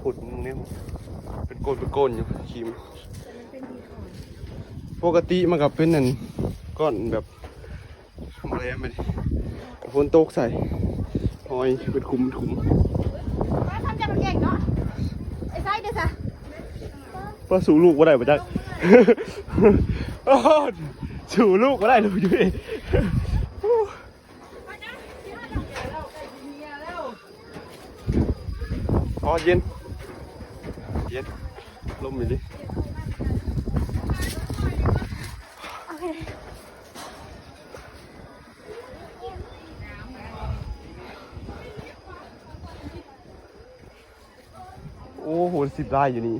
ພຸດນີ້ເປັນໂກນ ເປັນໂກນຢູ່ ຂີມ ແຕ່ມັນເປັນຫີນອ່ອນ. ປົກກະຕິມັນກໍເປັນອັນ ກ້ອນແບບ ໂຮງແຮມໄປນີ້ ຝົນຕົກໃສ່ ຮອຍເປັນຂຸມ ເປັນຂຸມ. ວ່າທຳຈັກເກັ່ງເນາະ ໄອ້ໄຊເດ້ຊະ ວ່າສູ້ລູກບໍ່ໄດ້ບໍ່ຈັກ ໂອ້ ສູ້ລູກບໍ່ໄດ້ລູກຢູ່ນີ້. ອໍ ເຢັນ ເຢັນ ລົມອີ່ຫຼີ. ໂອເຄ ໂອ້ໂຫ ຊິບລາຍຢູ່ນີ້.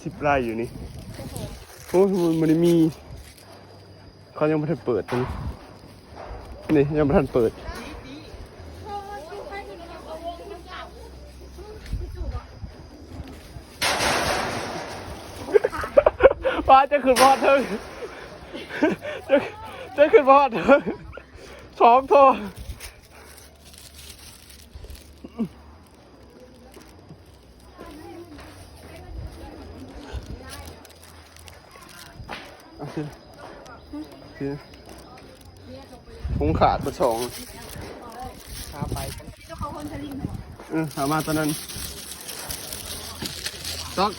ສິບໄລ່ຢູ່ນີ້. ໂອ້ຍ ມັນບໍ່ໄດ້ມີ ເຂົາຍັງບໍ່ທັນເປີດຕົວນີ້ ນີ້ຍັງບໍ່ທັນເປີດ. ປ້າ ຈະຂຶ້ນຮອດເທິງ ຈະ ຈະຂຶ້ນຮອດເທິງ ສອງໂທ. ເອົາຊິ ຊິ ຖົງຂາດເບິດສອງ ພາໄປ ເອີ ເອົາມາຕອນນັ້ນ ຕັກ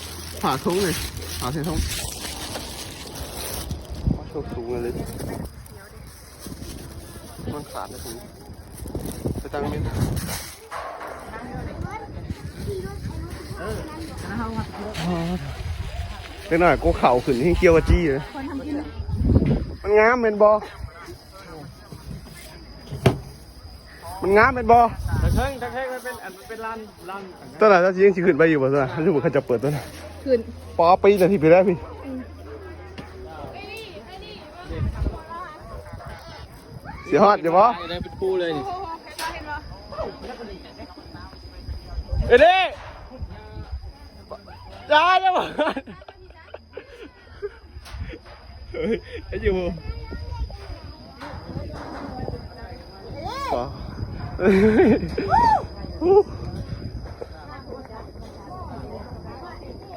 ຝາຖົງນີ້ ຝາໃສ່ຖົງ ໂອ້ ໂຕສູງເລີຍ. ມັນຂາດແລ້ວ ໄປຕັ້ງເມັນ ເອີ ຈັກໜ້ອຍກໍເຂົ້າຂຶ້ນ ແຮ່ງກ່ຽວກະຈີ້ເລີຍ. ມັນງາມແມ່ນບໍ່? ມັນງາມແມ່ນບໍ່? ຕະເທິງ ຕະເທິງມັນເປັນ ອັນ ມັນເປັນລານ ລານ ຕົວນັ້ນ ລາວຊິ ຍັງຊິຂຶ້ນໄປຢູ່ບໍ່? ຕົວນັ້ນ ສົມມຸດເຂົາຈະເປີດຕົວນັ້ນ ຂຶ້ນ ປໍ ປີນາທີໄປແລ້ວພີ້. ຊິຮອດຢູ່ບໍ່? ໄດ້ເປັນຄູ່ເລີຍນີ້. ເອີເດ້ ໄດ້ແລ້ວບໍ່? ເອີຍ ໄດ້ຢູ່.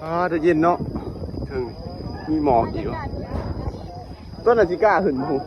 ອາ ແຕ່ເຢັນເນາະ ເທິງມີໝອກອີກ. ຕົວນັ້ນຊິກ້າຂຶ້ນບໍ່?